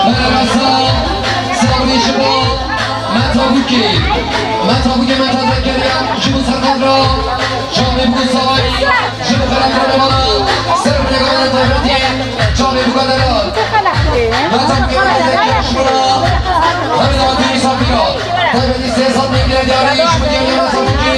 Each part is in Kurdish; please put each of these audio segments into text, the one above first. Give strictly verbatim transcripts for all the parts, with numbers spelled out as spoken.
Merhaba, sağ olun. Sağ olun, işim o. Meta Bûkê, Meta Bûkê, Meta Zekeriya, ji bo serkadra, çavê bû savayî, ji bo xelatranê mala, ser rêgavana taybetî, çavê bû delal. Meta Bûkê, Meta Zekeriya, ji bo ra, her daim misafira, taybetî sê sed mîn lira diyarî, ji bo diyariya Meta Bûkê.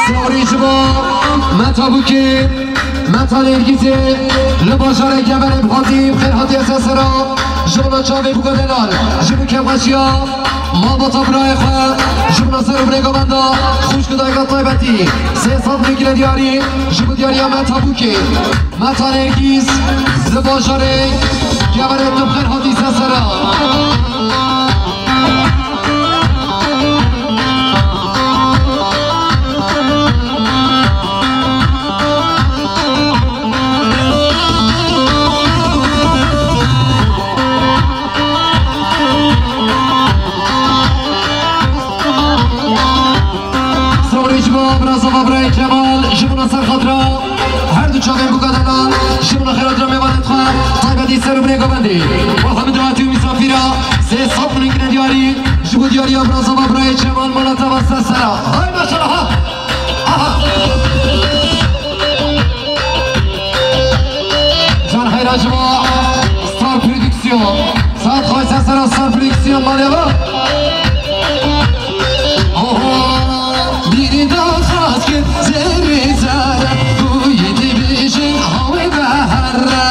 Sorî ji bo Meta Bûkê, Meta Nêrgîzê, li bajarê Geverê bi xatî bi xêr hatiye ser sera, ji bo çavê Bûka Delal, ji bo kêfxweşiya malbata birayê xwe, ji bo ser û birêga benda, xwişk û dayika taybetî, sê sed mîn lira diyarî, ji bo diyariya Meta Bûkê. Meta Nêrgîz, li bajarê Geverê tu bi xêr hatî ser sera. Sorî ji bo birazava birayê Kemal, ji bo ser xatira her du çavên Bûka Delal, ji bo xêra dira mêvanê xwe, taybetî ser û birêga bendê. Wa hemî dawetî û misafira, sê sed mîn lira diyarî, ji bo diyariya birazava birayê Kemal, mala te va ser sera. Hay maşallah, ha! Aha! Can xeyra ji bo Star Prodüksiyon. Saet xweş ser sera Star Prodüksiyon malê va. Oho, bîrî daxaz kir zerê zere, ku yî dibêjin hawê behera.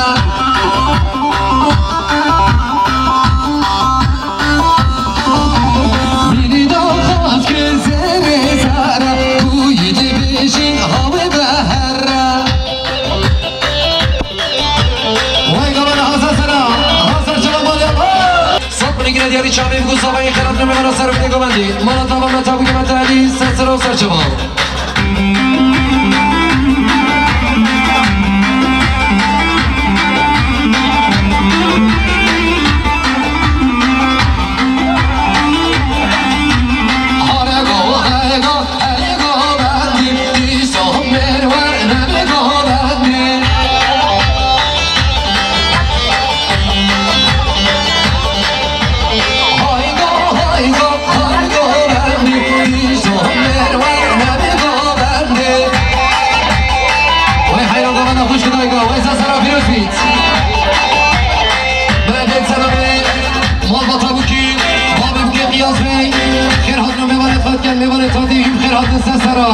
Bîrî daxaz kir zerê zere, ku yî dibêjin hawê behera. Vay gavana hazır sera, hazır cevap al ya. Sap bini gire diyarî çavê bû savayê xelat ne mevana ser bini govendî. Mala tava Meta Bûkê, Meta Elî, ser sera û ser cevap. Vay heyran gavana xwişk dayka, vay ser sera pîroz bît. Belê selamê, malbata Bûkê, babê Bûkê Qiyas Bey, xêr hatin û mêvanê xwe dikin, mêvanê tatî, hîn xêr hatin ser sera.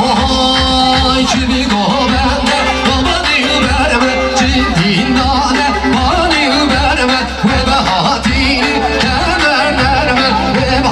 Oy, çi bi govende, babanî û berme, çi dîndane, banî û berme, wê be hatîrî, kemer nerme, wê be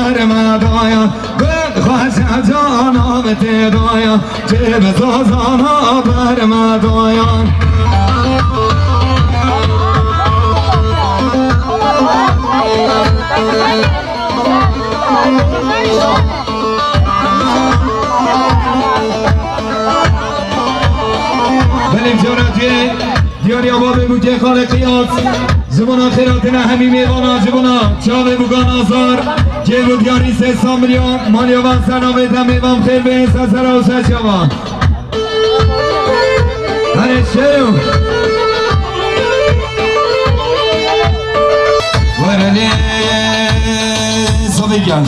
Bermedayan, bi xweşe cana min tê dayan, cê bi zazana bermedayan. Belê coratiyê. Diyariya babê bûkê xalê qiyas. Ji bona xêratina hemî mêvana, ji bona çavê bûkan azar. Kêv û diyarî sê sed milyon. Malya van ser navê te mêvan xêr bê, ser sera û ser çava. Herê şêro. Were lê Sobe gel.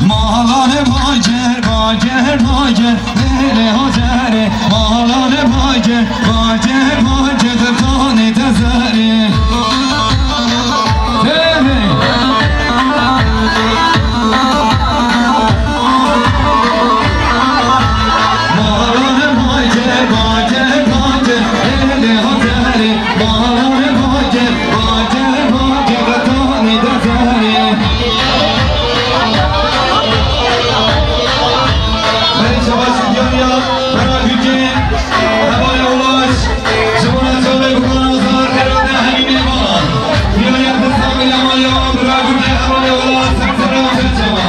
Mahalane bager, bager, bager, lele hacere. Mahalane bager, bager, bager, de tane de zere. Hey, hey. Mahalane bager, bager, bager, lele hacere. Mahalane bager, bager, bager, de tane de zere. Berê şebaş û diyariya, bera gukê, hevalê Ulaş, ji bona çavê bûkan azar, xêrane hemî mêvan. Diyariya desta Mîrya Malya, bera gukê, hevalê Ulaş, ser sera û ser çava.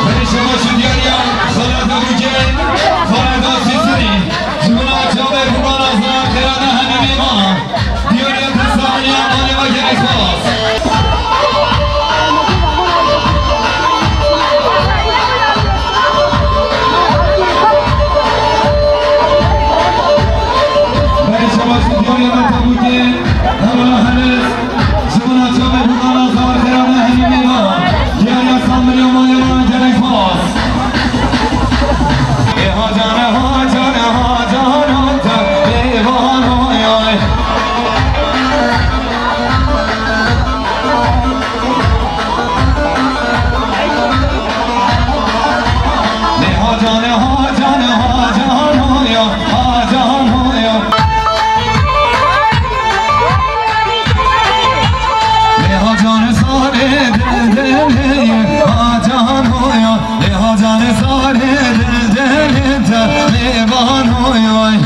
Berê şebaş û diyariya xalata Gulcê, xalata Sîsirî. Ji bona çavê bûkan azar, xêrane hemî mêvan. Diyariya desta Mîrya Malya ve gelek spas. Berê şebaş û diyariya me tabûtê, hevala Heris. Ji bona çavê bûkan azar, xêrane hemî mêvan. Diyariya Samir ya Malya ve gelek spas. Ê hacane, hacane, hacane, hacane, ê vanoyay. Ê hacane, hacane, hacane, ya, hacane, ya. Ê hacane, sarê, de, de, de, hacane, ya. Ê hacane, sarê, de, de, de, de, ê vanoyay.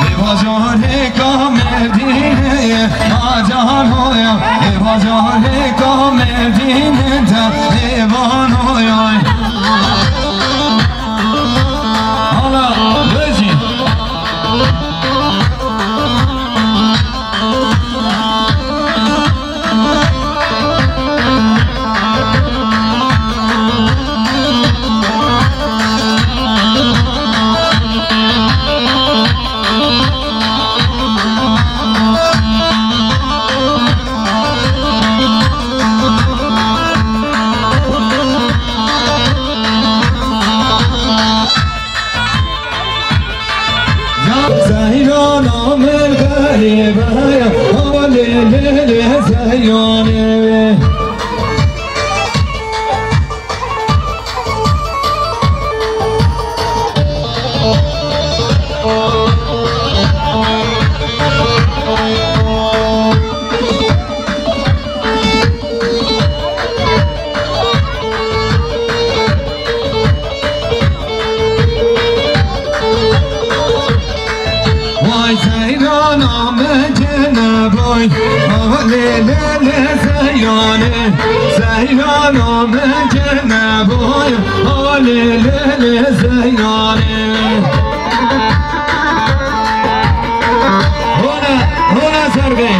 Ê bajarê ka Mêrdînê ye, hacanoya. Ê bajarê ka Mêrdînê de, ê vanoya. Hala Rejî. Zeyrana min xerîbe ye, awa lê, lê, lê, Zeyrane. Vay Zeyrana min ceneboy, ah lê lê lê Zeyrane. Zeyrana min ceneboy, ah lê lê lê Zeyrane. Hona, hona ser bê.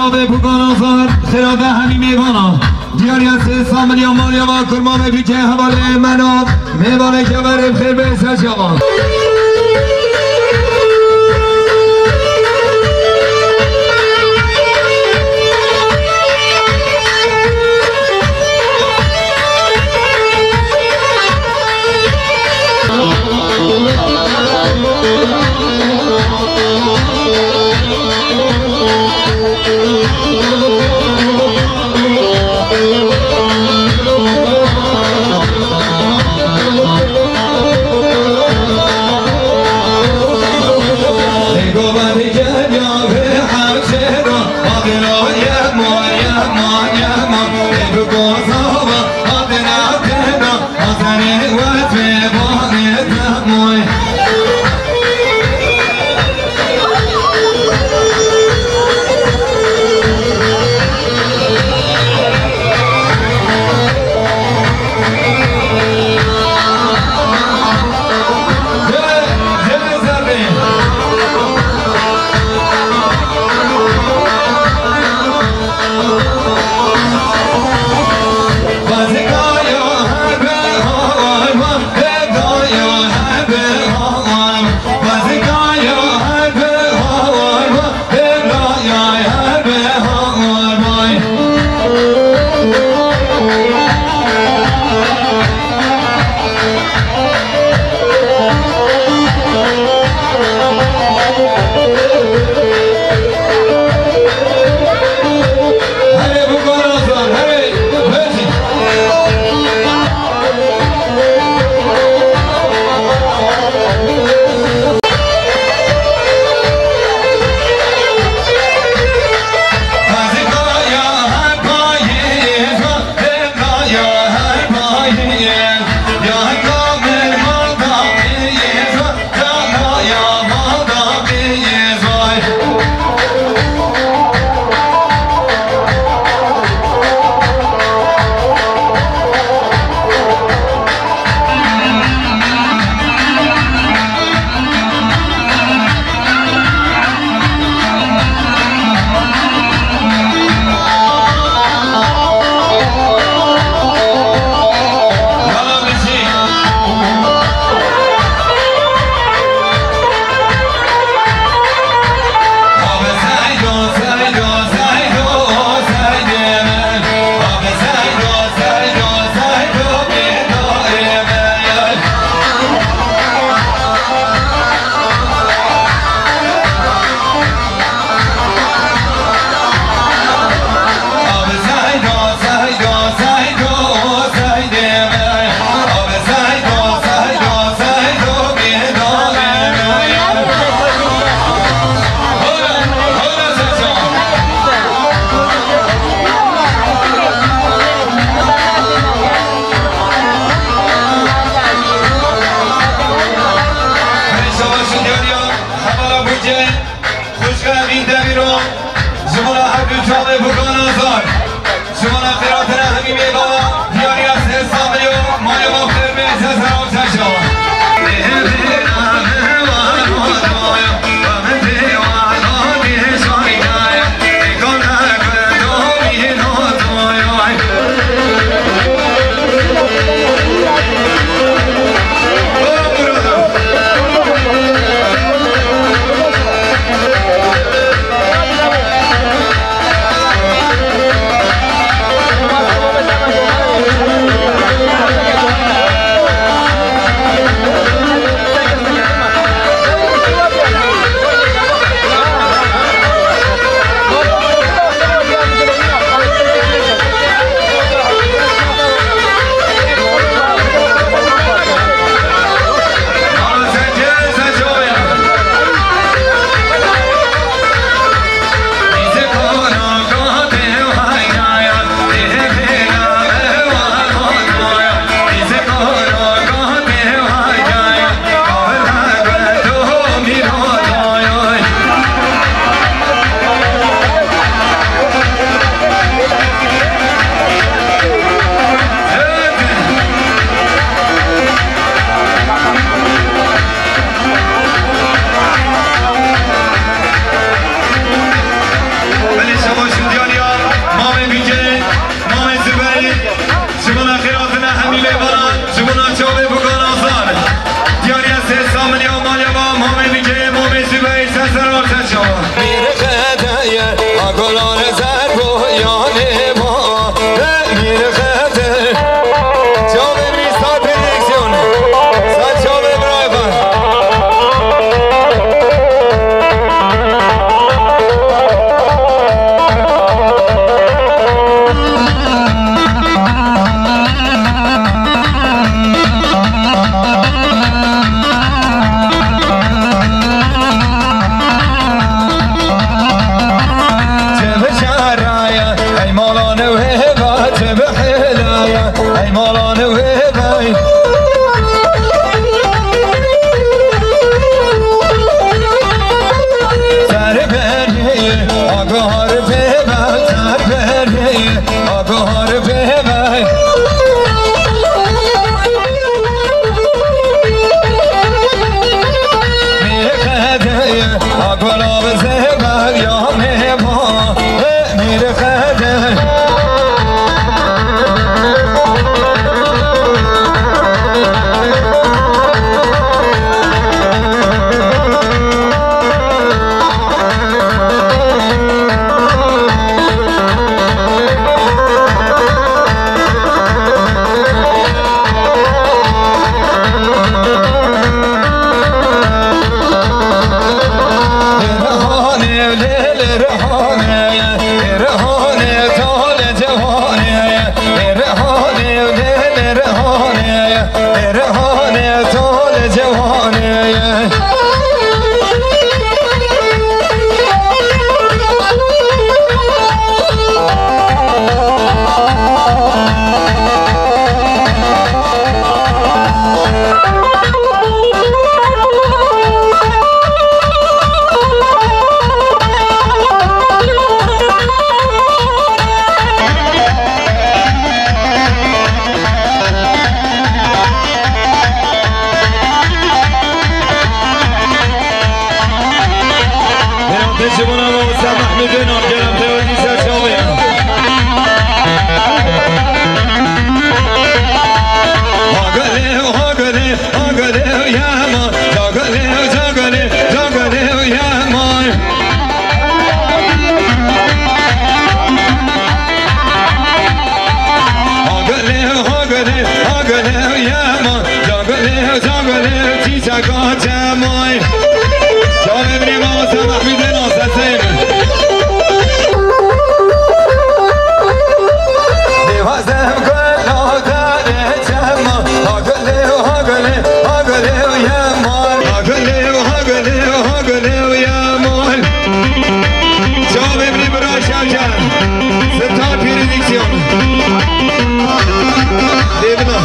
Abi Bukan Azar, xêra ve hemî mêvana. Diyariya sê sed milyon maliya va kurma ve bîçe hevalê mena. Mêvanê keverê bi xêr bê ser çavan. Hevala Bûcê, xwişka Emîn Demîro, ji bo her du çavê Furkan Azar, ji bo xêratira hemî mêvana, diyariya sê sed milyon, maliya xêr bê, ser ser û ser çavan. Çavê birî, sağ direksiyon. Sağ çavê birayê xwe. Çi bi şeraya, ey malanê wê ve, çi bi hilaya, ey malanê wê ve. Ser berê, agar pê ve, ser berê. Agar pê ve. Mêxede, agar avze ver ya mêva, mêxede. Erhanê to li cewanê ye. Bêrantê ji bona mamoste Mehmûdê, navgerem te wê dîsa çawa ye? Hagirê, hagirê, hagirê yema. Hagirê, hagirê, hagirê yema. Hagirê, hagirê, hagirê yema. Hagirê, hagirê, çîçeka çemay. Çavê min ê mamoste Mehmûdê nasesê min. Dêvazem gelo dare çema. Hagirê, hagirê, hagirê yema. Hagirê, hagirê, hagirê yema. Çavê min ê bira Şevcan. Star Prodüksiyon. Devina.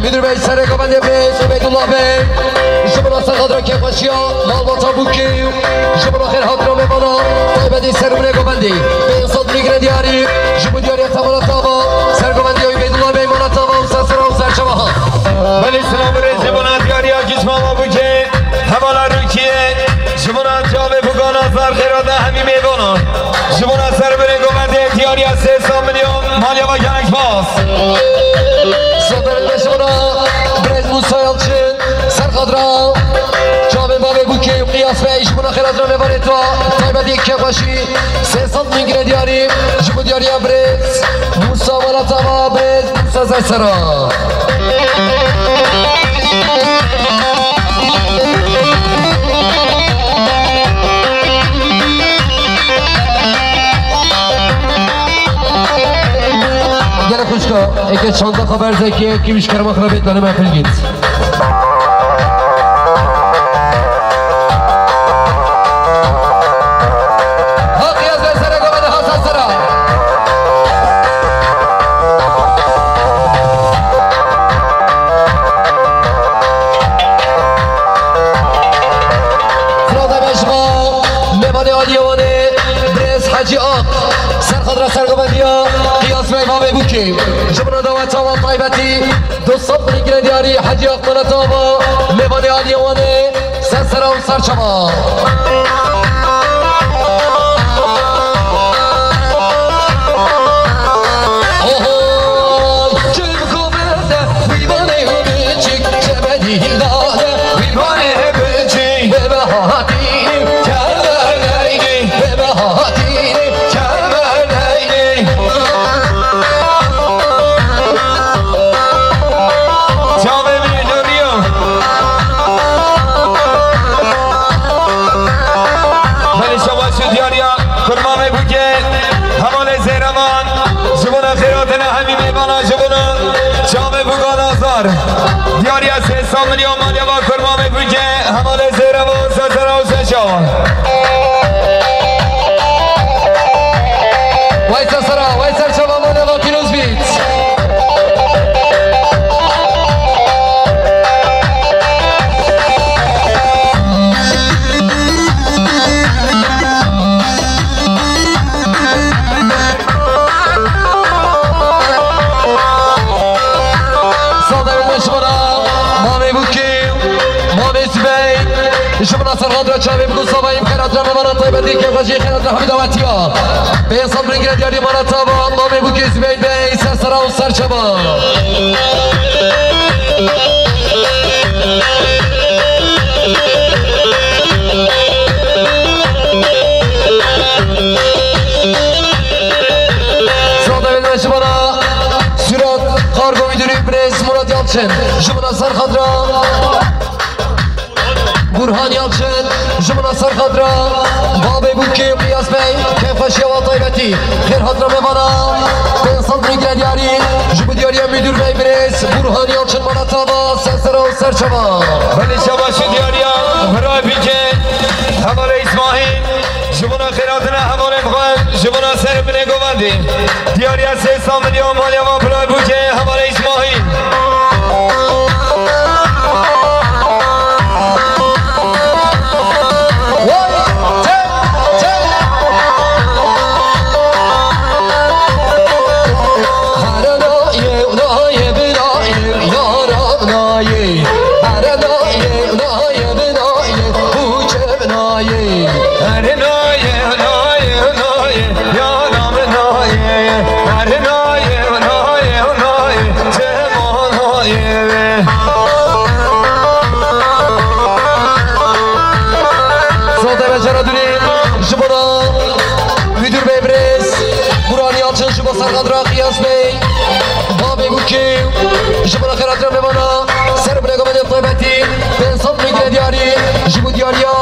Müdür Bey, Serê Govendê Bey, Ubeydullah Bey, ji bo serhedra kêfxweşiya malbata Bûkê, ji bo xêrhatina mêvana taybetî ser Serê Govendê, pênc sed mîgrê diyarî, ji bo diyariya temala tava, Serê Govendê Ubeydullah Bey mala tava û ser sera û ser çava. Belê, selam û rêz ji bona diyariya giş mama Bûkê, hevala Rûkiyê, ji bona çavê bûkana ser xêra de hemî mêvana. Ji bona Serê Govendê diyariya sê sed milyon maliye ve gelek spas. Sohbet ji bona birêz Musa Yalçın, serhedra çavê bavê Bûkê û Qiyas Bey, ji bona xêrhatina mêvanê to, taybetî kêfxweşî, sê sed mîgrê diyarî, ji bo diyariya birêz Musa mala tava, birêz Musa ser sera. Gelek xweş Eke çanda xwe berzekê, kî wî ji kerema xwe re bêt, danê me pil gît. Ha, qiyas be sere gava de hasa sera. Sira de be ji bo mêvanê aliyê Wanê, birêz Hecî Ak. Ser xadra sergovendiya Qiyas Bey Mamê Bûkê. Ji bo daweta wan taybetî, dostan, birîngirê diyarî Hecî Ak mana tava, mêvanê aliyê Wanê, ser sera û ser çava. Oho, çim govende, wî Wanê biçik, çemedî hildane, wî Wanê biçik, bebe hatî. Kemerleyli, bebe hatî, kemerleyli. Çavê min doriya. Belê şabaş û diyariya kurmamê Bûkê, hevalê Zêrevan, ji bona xêratina hemî mêvana, ji bona çavê Bûka Nazar. Diyariya sê sed milyon maliya va kurmamê Bûkê, hevalê Zêrevan, ser sera û ser çava. Vay ser sera, vay ser çava, maliya va pîroz bît. Sağ devlet şımara, Mamê Bûkê, Mamê Zübeyir, ji mina ser xatir çavê bû, savayî xêratina mêvana taybetî, kêfxweşî xêratina hemî dawetiya. Pênc sed birîngirê diyarî mana tava, Mamê Bûkê Zübeyir Bey, ser sera û ser çava. Sağ devlet şımara, Sürat Kargo Müdürü Brez Murat Yalçın, ji mina ser xatir Burhan Yalçın, ji mina ser xatir Babê Bûkê Qiyas Bey, kêfxweşiya wa taybetî. Xêr hatina mêvana, pênc sed birîngirê diyarî, ji bo diyariya Müdür Bey birêz Burhan Yalçın mana tava, ser sera û ser çava. Belê şabaş û diyariya, birayê Bûkê, hevalê Îsmaîl, ji bona xêratina hevalên xwe, ji bona ser binê govendê. Diyariya sê sed milyon maliya va birayê Bûkê, hevalê Îsmaîl. Sotê vecera dunê, ji bo re Müdür Bey birêz Burhan Yalçın, ji bo serxadra Qiyas Bey, Babê Bûkê, ji bo xêratina mêvana, ser binê govendê taybetî, pênc sed birîngirê diyarî, ji bo diyariya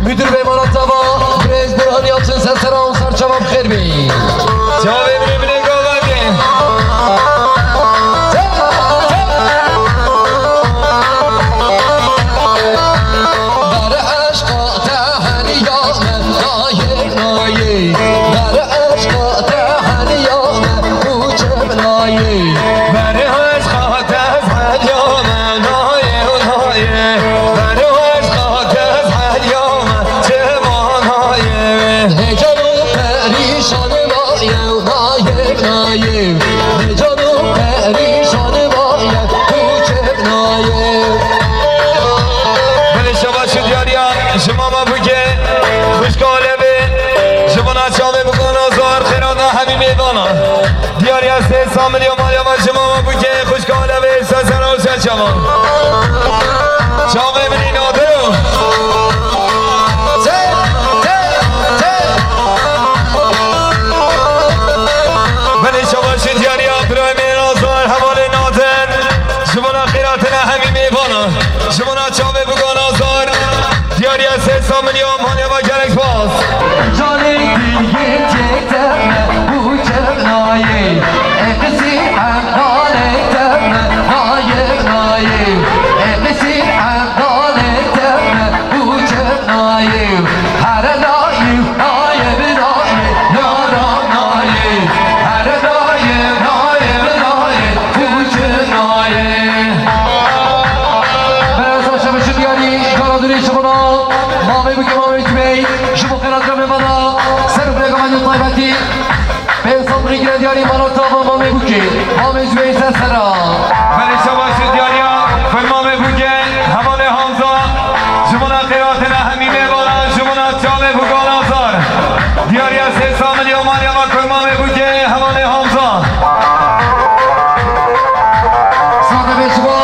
Müdür Bey mana tava, birêz Burhan Yalçın, ser sera û ser çava, bi xêr bî. Çavê min ê binê govendê. Dare eşqa te heniya me, nayê, nayê. Dare eşqa te heniya me, û çem nayê. Dare eşqa te heniya me, nayê, nayê. Dare eşqa te heniya me, çem nayê. Hêcan û perîşan maye, nayê, nayê. Hêcan û perîşan maye, û çem nayê. Belê şabaş û diyariya, ji mama Bûkê, xwişka Levê, ji bona çavê Bûka Nazar, xêrana hemî mêvana. Diyariya sê sed milyon maliya va ji mama Bûkê, xwişka Levê, ser sera û ser çava. Çavê min îna diro. Belê şabaş û diyariya birayê min Nazar, hevalê Nadir. Ji bona xêratina hemî mêvana. Ji bona çavê Bûka Nazar. Diyariya sê sed milyon maliya va gelek spas. Canê dîgê çêkte me û çem nayê. Ê qisî Mala çava Mamê Bûkê, Mamê ji wê ser sera. Belê şebaş û diyariya kurmamê Bûkê, hevalê Hamza, ji bona qêratina hemî mêvana, ji bona çavê Bûkan Azar. Diyariya sê samil ya maliya kurmamê Bûkê, hevalê Hamza. Sade be ji bo.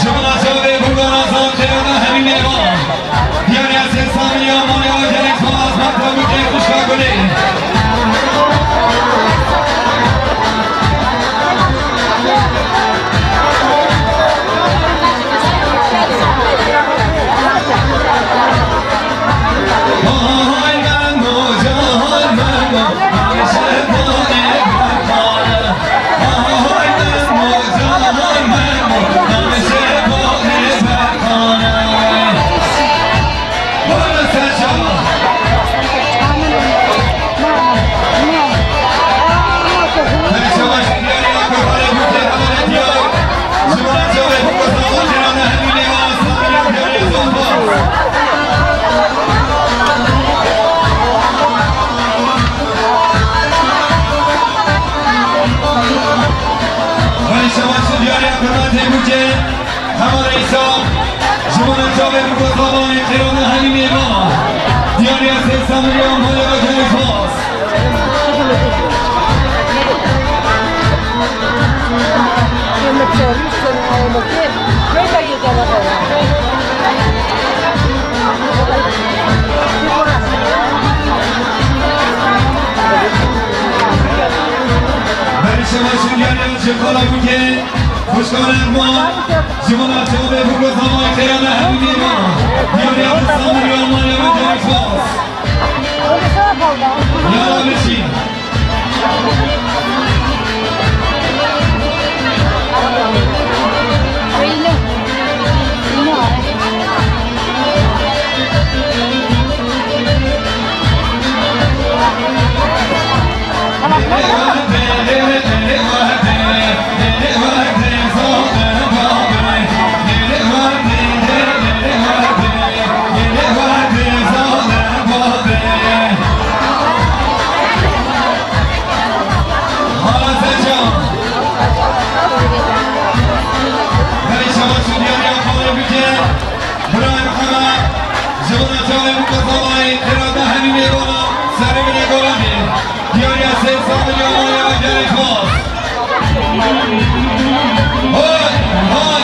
Ji bona çavê Bûkan Azar, qêrana hemî mêvan. Diyariya sê samil ya maliya gelek spas, Mehmet Bûkê, xwişka Gulê. Belê şebaş û diyariya kurmamê Bûkê, hevalê Îsa, ji bona çavê Bûkan Azar, qêrana hemî mêvan. Diyariya sê samil ya maliya gelek spas. Belê şebaş û diyariya ji xala Bûkê, xwişka Nexman, ji bona çavê Bûkan Azar, qêrana hemî mêvan. Diyariya sê samil ya maliya gelek spas. Ya Rabbi şî. Birayê Mihemed, ji bona çavê Bûkan Azar, qêrana hemî mêvana, serê min ê gola bê. Diyariya sê samil ya maliya gelek spas. Hay, hay.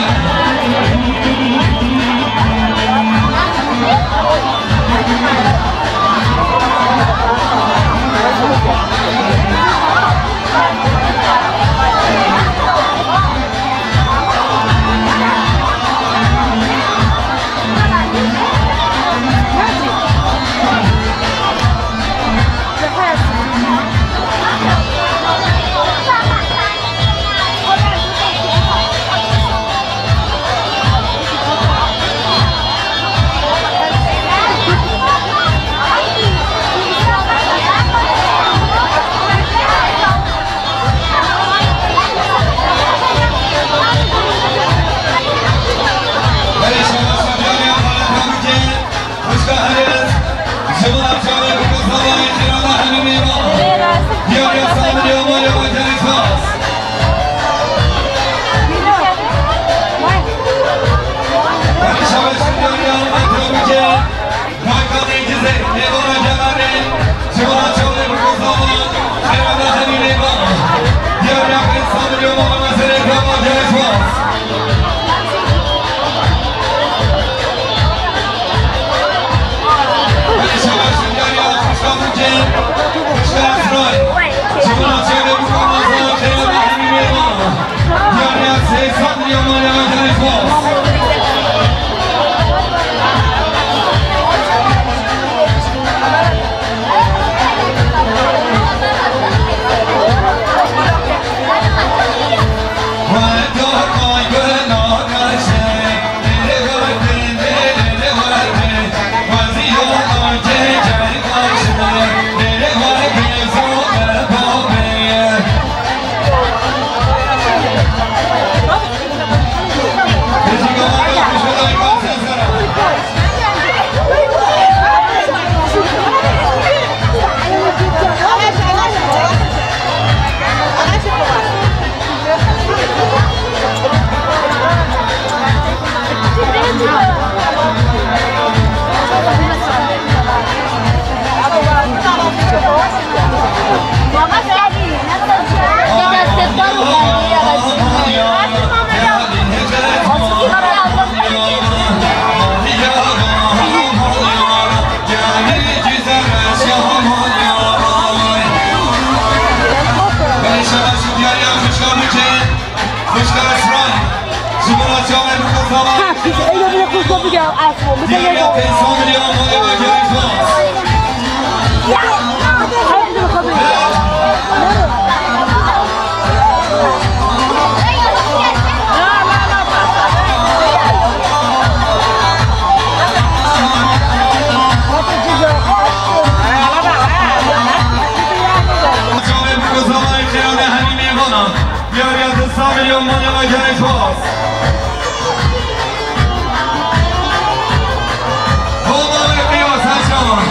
Xwişka Esra, ji bo çavên xwe xewa. Ha, siz öyle bir kız mı ya Esra? Bir de Diğer ne oldu? Peysa milyon, o da gerek var. Ya, hadi bakalım. Çavên xwe xewa, xeyalê hemî mêvanan. Diyariya di sed milyon mane ve gerek var. Homa ve kıyas her zaman.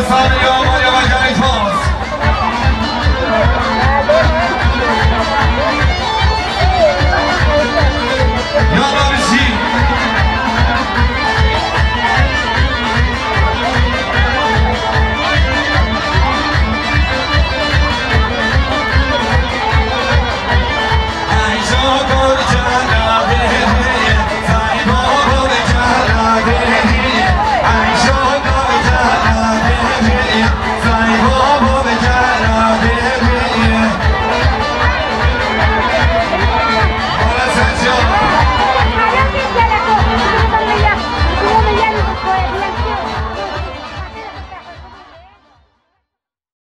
Sarı